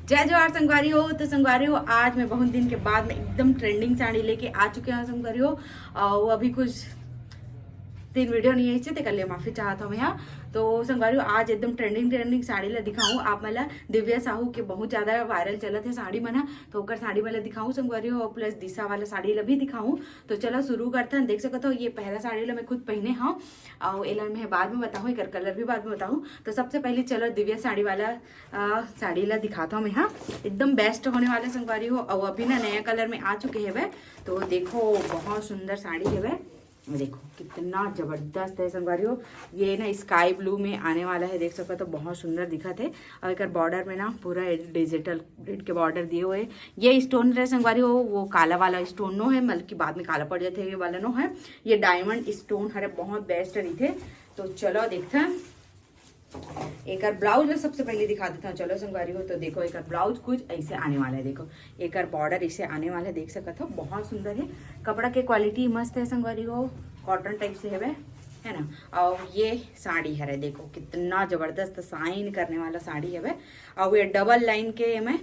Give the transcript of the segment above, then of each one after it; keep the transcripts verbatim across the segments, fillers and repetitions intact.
जय जोहार संगवारी हो। तो संगवारी हो, आज मैं बहुत दिन के बाद में एकदम ट्रेंडिंग साड़ी लेके आ चुके हूँ संगवारी हो। और वो अभी कुछ दिन वीडियो नहीं आई, तेकर लिए माफी चाहत हूँ मैं। हाँ, तो संगवारी हो, आज एकदम ट्रेंडिंग ट्रेंडिंग साड़ी ला दिखाऊँ आप मन ला। दिव्या साहू के बहुत ज्यादा वायरल चलत है साड़ी मन ह, तो ओकर साड़ी मन ला दिखाऊँ संगवारी हो, प्लस दिशा वाला साड़ी ला भी दिखाऊँ। तो चलो शुरू करथन। देख सकत हो, ये पहला साड़ी ला मैं खुद पहने हूँ, और एला मैं बाद में बताऊँ, एकर कलर भी बाद में बताऊँ। तो सबसे पहले चलो दिव्या साड़ी वाला अ, साड़ी ला दिखाता हूँ मैं। हाँ, एकदम बेस्ट होने वाला संगवारी हो। और अभी ना नया कलर में आ चुके हेवे, तो देखो बहुत सुंदर साड़ी हेवे। देखो कितना जबरदस्त है संगवारी हो। ये ना स्काई ब्लू में आने वाला है, देख सकत हो बहुत सुंदर दिखत है। और एकर बॉर्डर में ना पूरा डिजिटल प्रिंट के बॉर्डर दिए हुए हैं। ये स्टोन रहे संगवारी हो, वो काला वाला स्टोन नो है, बल्कि बाद में काला पड़ जाते हैं, ये वाला नो है। ये डायमंड स्टोन हरे बहुत बेस्ट रही थे। तो चलो देखते हैं। एकर ब्लाउज ला सबसे पहले दिखा देता हूँ। चलो संगवारी हो, तो देखो एकर ब्लाउज कुछ ऐसे आने वाला है। देखो एकर बॉर्डर ऐसे आने वाला है, देख सकत हो बहुत सुंदर है। कपड़ा के क्वालिटी मस्त है संगवारी हो, कॉटन टाइप से हवे, है ना। और ये साड़ी हरे, देखो कितना जबरदस्त साइन करने वाला साड़ी हवे। और ये डबल लाइन के में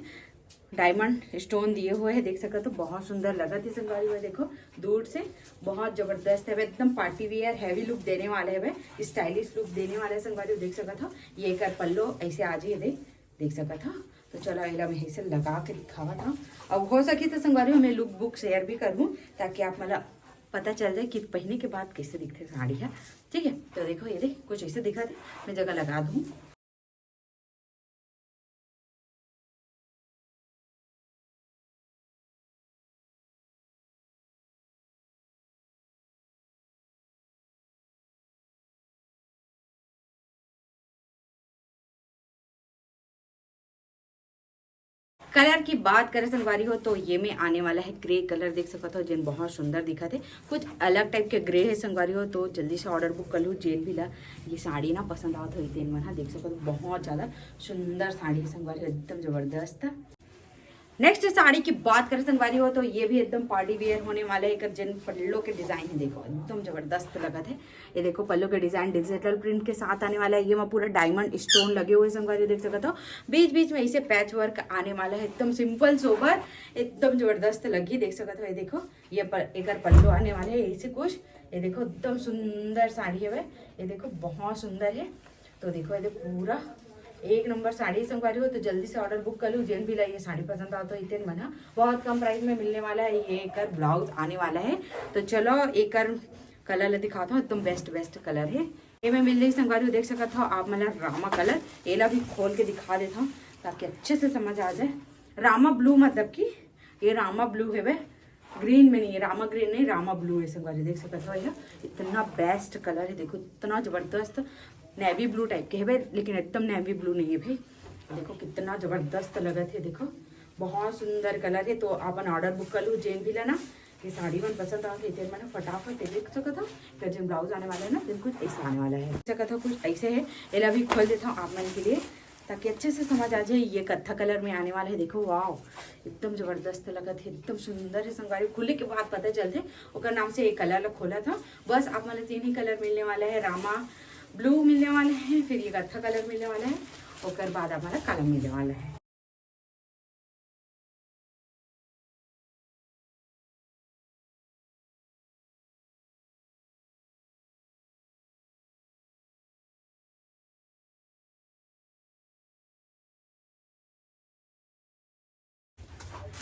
डायमंड स्टोन दिए हुए हैं, देख सकत हो बहुत सुंदर लगत है संगवारी हो। देखो दूर से बहुत जबरदस्त है, एकदम पार्टी वियर हैवी लुक देने वाले है, स्टाइलिश लुक देने वाले है संगवारी हो। देख सकत हो ये एकर पल्लो ऐसे आज ही देख देख सकत हो। तो चलो एला मैं ऐसे लगा के दिखावत हूँ। अब हो सके तो संगवारी हो मैं लुक बुक शेयर भी करूँ, ताकि आप मतलब पता चल जाए कि पहने के बाद कैसे दिखते साड़ी है। ठीक है, तो देखो ये देख कुछ ऐसे दिखा दे, मैं जगह लगा दूँ। कलर की बात करें संगवारी हो, तो ये में आने वाला है ग्रे कलर, देख सकत हो जेन बहुत सुंदर दिखत है, कुछ अलग टाइप के ग्रे है संगवारी हो। तो जल्दी से ऑर्डर बुक कर लूँ जेन भी ला। ये साड़ी ना पसंद आवत हो तेन मन हा, देख सकत हो बहुत ज्यादा सुंदर साड़ी है संगवारी हो, एकदम जबरदस्त। नेक्स्ट साड़ी की बात करें संगवारी हो, तो ये भी एकदम पार्टी वियर होने वाला है। एकर जेन पल्लो के डिजाइन है, देखो एकदम जबरदस्त लगत है। ये देखो पल्लो के डिजाइन डिजिटल प्रिंट के साथ आने वाला है। ये में पूरा डायमंड स्टोन लगे हुए संगवारी हो, देख सकत हो। बीच बीच में इसे पैच वर्क आने वाला है, एकदम सिंपल सोबर, एकदम जबरदस्त लगी, देख सकत हो। ये देखो ये पर, एकर पल्लो आने वाले है इसे कुछ। ये देखो एकदम सुंदर साड़ी है, ये देखो बहुत सुंदर है। तो देखो ये पूरा एक नंबर साड़ी संगवारी हो, तो जल्दी से ऑर्डर बुक कर लूँ। जेन भी ला ये साड़ी पसंद आवत हो इतेन मन हा, बहुत कम प्राइस में मिलने वाला है। ये एकर ब्लाउज आने वाला है। तो चलो एकर कलर ला दिखाता हूँ, एकदम बेस्ट बेस्ट कलर है। ये में मिल रही संगवारी हो, देख सकत हो आप मन ला रामा कलर। एला भी खोल के दिखा देता हूँ ताकि अच्छे से समझ आ जाए। रामा ब्लू मतलब कि ये रामा ब्लू है, ग्रीन में नहीं है, रामा ग्रीन नहीं, रामा ब्लू है संगवारी। देख सकत हो ये इतना बेस्ट कलर है, देखो इतना जबरदस्त नेवी ब्लू टाइप के है, लेकिन एकदम नेवी ब्लू नहीं है भाई। देखो कितना जबरदस्त लगत है, देखो बहुत सुंदर कलर है। तो अपन ऑर्डर बुक कर लूँ जेन भी ला ना, ये साड़ी मन पसंद आवत है तेन मन फटाफट देख सकत हो। फिर जेन ब्लाउज आने वाला है ना, बिल्कुल ऐसा आने वाला है, देख सकत हो कुछ ऐसे है। एला भी खोल देता हूँ आप मन के लिए ताकि अच्छे से समझ आ जाए। ये कत्था कलर में आने वाला है, देखो वाओ एकदम जबरदस्त लगत है, एकदम सुंदर है संगवारी। खुले के बाद पता चलते ओकर नाम से एक कलर ला खोला था। बस आप मन ला तीन ही कलर मिलने वाला है, रामा ब्लू मिलने वाला है, फिर ये कत्था कलर मिलने वाला है, ओकर बाद आप मन ला काला मिलने वाला है।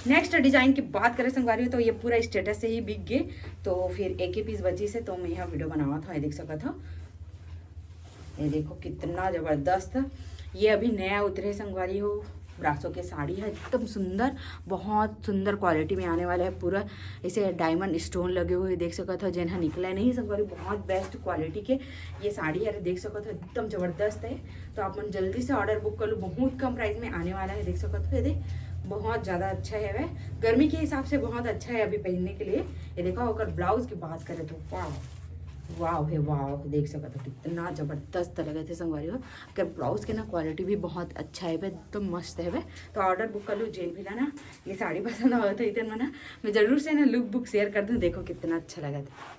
नेक्स्ट डिजाइन की बात करें संगवारी हो, तो ये पूरा स्टेटस से ही बिक गए, तो फिर एक ही पीस बची से तो मैं यहाँ वीडियो बनावत हूँ, ये देख सकत हो। ये देखो कितना जबरदस्त, ये अभी नया उतरे संगवारी हो, ब्रासो के साड़ी है, एकदम सुंदर, बहुत सुंदर क्वालिटी में आने वाला है। पूरा इसे डायमंड स्टोन लगे हुए देख सकत हो, जेन हा निकला नहीं संगवारी, बहुत बेस्ट क्वालिटी के ये साड़ी है, देख सकत हो एकदम जबरदस्त है। तो आप मन जल्दी से ऑर्डर बुक कर लो, बहुत कम प्राइस में आने वाला है, देख सकत हो ये देख बहुत ज्यादा अच्छा है वह, गर्मी के हिसाब से बहुत अच्छा है अभी पहनने के लिए। ये देखो अगर ब्लाउज की बात करें तो वाह वाह है वाह, देख सकत हो कितना जबरदस्त लगे थे संगवारी हो। अगर ब्लाउज के ना क्वालिटी भी बहुत अच्छा है, एकदम मस्त है। तो ऑर्डर बुक कर लो जेन भी ला ना, ये साड़ी पसंद आवत है इतन मना, मैं जरूर से ना लुक बुक शेयर कर दूँ। देखो कितना अच्छा लगा था।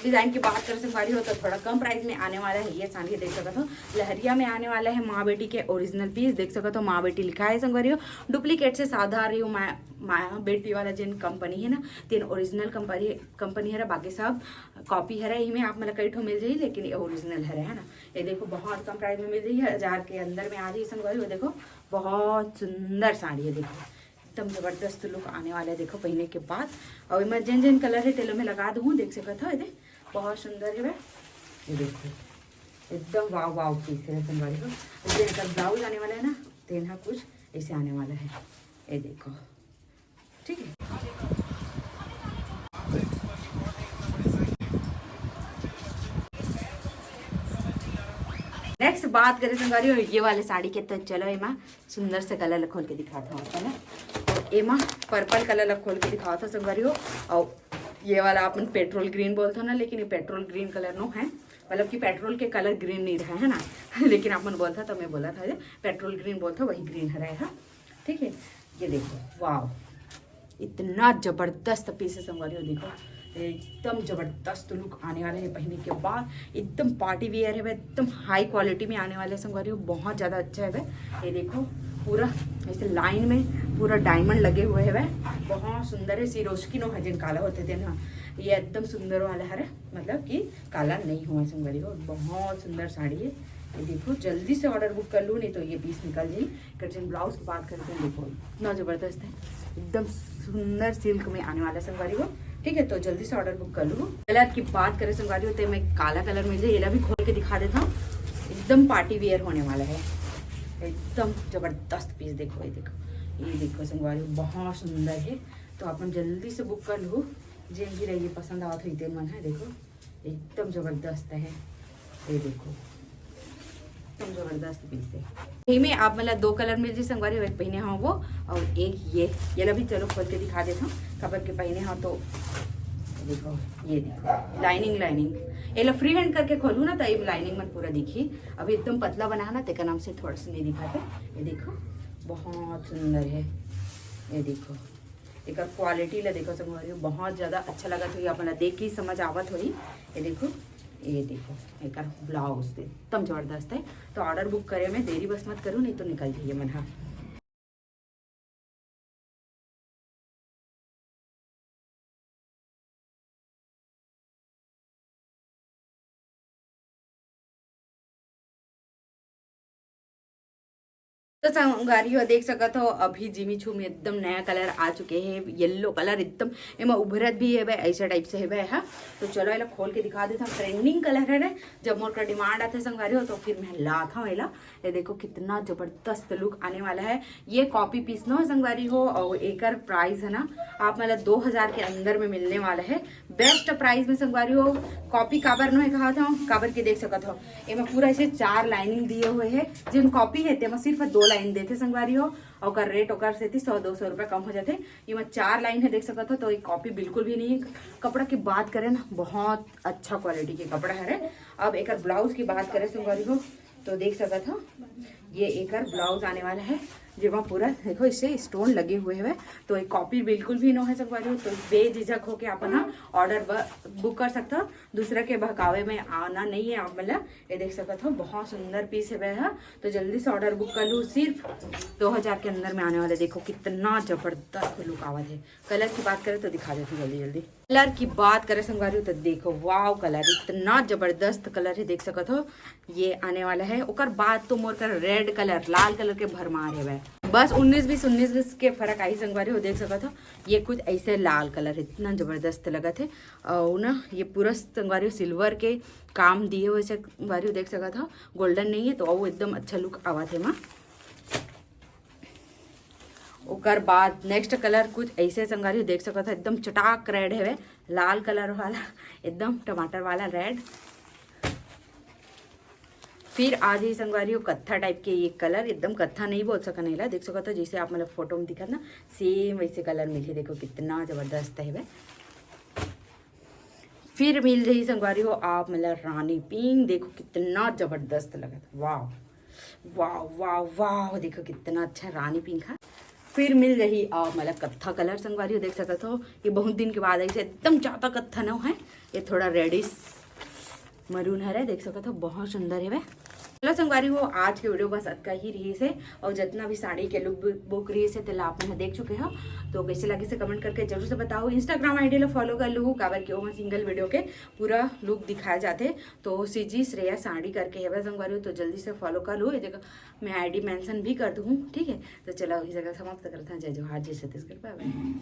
डिजाइन की बात करें संगवारी हो तो थोड़ा कम प्राइस में आने वाला है ये साड़ी, देख सकत हो लहरिया में आने वाला है माँ बेटी के ओरिजिनल पीस। देख सकत हो माँ बेटी लिखा है संगवारी हो, डुप्लीकेट से सावधान रहियो माँ, माँ बेटी वाला जिन कंपनी है ना, तेन ओरिजिनल कंपनी, कंपनी हरे, बाकी सब कॉपी हरे। इमे आप मन ला कई ठो मिल जाही, लेकिन ये ओरिजिनल हरे, है ना। ये देखो बहुत कम प्राइस में मिल जाही, हजार के अंदर में आ जाही संगवारी हो। देखो बहुत सुंदर साड़ी है, देखो एकदम जबरदस्त लुक आने वाला है। देखो पहने के बाद, और एमा जेन जेन कलर है तेलो में लगा दूँ, देख सकत हो ये दे, बहुत सुंदर है। ये देखो एकदम वाव वाव पीस है संगवारी हो। ये एकर ब्लाउज आने वाला है ना, तेन हा कुछ ऐसे आने वाला है। ये देखो, ठीक है। नेक्स्ट बात करें संगवारी हो ये वाले साड़ी के, तो चलो एमा सुंदर से कलर ला खोल के दिखात हूँ, है ना। तो एमा पर्पल कलर ला खोल के दिखात हूँ संगवारी हो। और ये वाला अपन पेट्रोल ग्रीन बोलथो ना, लेकिन ये पेट्रोल ग्रीन कलर नो है, मतलब कि पेट्रोल के कलर ग्रीन नहीं रहा है ना लेकिन अपन बोलथो तो मैं बोलत हूँ पेट्रोल ग्रीन बोलथो, वही ग्रीन हरे हा। ठीक है, ये देखो, वाव, इतना जबरदस्त पीस है संगवारी हो। देखो एकदम जबरदस्त लुक आने वाला है पहने के बाद, एकदम पार्टी वियर है, एकदम हाई क्वालिटी में आने वाला है संगवारी हो, बहुत ज्यादा अच्छा है। ये देखो पूरा ऐसे लाइन में पूरा डायमंड लगे हुए है, बहुत सुंदर है। सिरोस्की नो है जिन काला होथे तेन हा, ये एकदम सुंदर वाला हरे, मतलब कि काला नहीं हुआ संगवारी हो। बहुत सुंदर साड़ी है, ये देखो जल्दी से ऑर्डर बुक कर लूँ, नहीं तो ये पीस निकल जाही। कटिंग ब्लाउज की बात करते हैं, देखो इतना जबरदस्त है, एकदम सुंदर सिल्क में आने वाला है संगवारी हो। ठीक है, तो जल्दी से ऑर्डर बुक कर लूँ। कलर की बात करें संगवारी हो तो मैं काला कलर में जो ये भी खोल के दिखा देता हूँ, एकदम पार्टी वियर होने वाला है, एकदम जबरदस्त पीस। देखो ये देखो, ये देखो संगवारी हो, बहुत सुंदर है। तो अपन जल्दी से बुक कर लूँ, जिन भी रहिए पसंद आवत होई तेन मन है। देखो एकदम जबरदस्त है, ये देखो एकदम जबरदस्त पीस है। इमे आप मन ला दो कलर मिल जी संगवारी हो, एक पहने हो वो और एक ये, ये ला भी चलो खोल के दिखा देता हूँ, काबर के पहने हो तो देखो, ये देखो लाइनिंग, लाइनिंग एला फ्री हैंड करके खोलू ना तो ये लाइनिंग मन पूरा दिखी। अभी एकदम पतला बना है ना, तेकर नाम से थोड़ा सा नहीं दिखाते। ये देखो बहुत सुंदर है, ये देखो एकर क्वालिटी ला देखो संगवारी हो, बहुत ज्यादा अच्छा लगत होही, आप मन ला देख के ही समझ आवत होही। ये देखो, ये देखो एकर ब्लाउज एकदम जबरदस्त है। तो ऑर्डर बुक करे में देरी बस मत करू, नहीं तो निकल जाही ये मन हा। तो संगवारी हो देख सकत हो, अभी जिमी छू में एकदम नया कलर आ चुके है, येलो कलर एकदम एमा उभरत भी हेबे, ऐसा टाइप से हेबे हा। तो चलो एला खोल के दिखा देता हूँ, ट्रेंडिंग कलर है रे, जब मोर का डिमांड आथे संगवारी हो तो फिर मैं लात हूँ एला। ये देखो कितना जबरदस्त लुक आने वाला है। ये कॉपी पीस नो है संगवारी हो, और एकर प्राइस है ना आप मन ला दो हजार के अंदर में मिलने वाला है, बेस्ट प्राइस में संगवारी हो। कॉपी काबर नो है कहा था, काबर के देख सकत हो एमा पूरा ऐसे चार लाइनिंग दिए हुए है, जिन कॉपी है तेमा सिर्फ दो लाइन देथे संगवारी हो, और ओकर रेट ओकर सेती सौ दो सौ रुपया कम हो जाथे। एमा चार लाइन है देख सकत हो, तो ये कॉपी बिल्कुल भी नहीं है। कपड़ा की बात करें ना, बहुत अच्छा क्वालिटी के कपड़ा हरे। अब एकर ब्लाउज की बात करें संगवारी हो, तो देख सकत हो ये एकर ब्लाउज आने वाला है, जेमा पूरा देखो इससे स्टोन लगे हुए हवे। तो ये कॉपी बिल्कुल भी नो है संगवारी हो, तो बेझिझक होके आप ना ऑर्डर बुक कर सकते हो। दूसरा के बहकावे में आना नहीं है आप मन ला। ये देख सकत हो बहुत सुंदर पीस है हा। तो जल्दी से ऑर्डर बुक कर लू, सिर्फ दो हजार के अंदर में आने वाला। देखो कितना जबरदस्त लुक आवत है। कलर की बात करें तो दिखा देती हूँ जल्दी जल्दी। कलर की बात करें संगवारी हो तो देखो, वाव कलर, इतना जबरदस्त कलर है, देख सकत हो ये आने वाला है। ओकर बाद तो मोर कर रेड कलर, लाल कलर के भरमार है। बस उन्नीस बीस, उन्नीस बीस के फर्क आई संगवारी हो, देख सकत हो ये कुछ ऐसे लाल कलर है, इतना जबरदस्त लगत है। और ना ये पूरा संगवारी हो सिल्वर के काम दिए हुए संगवारी हो, देख सकत हो गोल्डन नहीं है तो वो एकदम अच्छा लुक आवत है मा। ओकर बाद नेक्स्ट कलर कुछ ऐसे संगवारी हो देख सकत हो, एकदम चटाक रेड हवे, लाल कलर वाला, एकदम टमाटर वाला रेड। फिर आ जाही संगवारी हो कत्था टाइप के ये कलर, एकदम कत्था नहीं बोल सकन एला, देख सकत हो जैसे आप मतलब फोटो में दिखत ना, सेम वैसे कलर मिलही। देखो कितना जबरदस्त हवे। फिर मिल जाही संगवारी हो आप मतलब रानी पिंक, देखो कितना जबरदस्त लगत, वाह वाह वाह वाह, देखो कितना अच्छा रानी पिंक है। फिर मिल जाही, अ, मतलब कत्था कलर संगवारी हो, देख सकत हो, ये बहुत दिन के बाद आई से, एकदम ज्यादा कत्था नव है, ये थोड़ा रेडिश मरून हरे, देख सकत हो, बहुत सुंदर हेवय। चलो संगवारी हो, आज के वीडियो बस अतका ही रहिस हे, और जितना भी साड़ी के लुक बुक रहिस हे, तेला आप मन देख चुके हो। तो कैसे लगिस हे कमेंट करके जरूर से बताओ। Instagram ID ला फॉलो कर लू, काबर कि ओमा सिंगल वीडियो के पूरा लुक दिखाया जाथे। तो सीजी श्रेया साड़ी करके हेवय संगवारी हो, तो जल्दी से फॉलो कर लू। ये जगह मैं आईडी मेंशन भी कर दूँ, ठीक है। तो चलो, इस जगह समाप्त करते हैं। जय जोहार, जय छत्तीसगढ़, बाय बाय।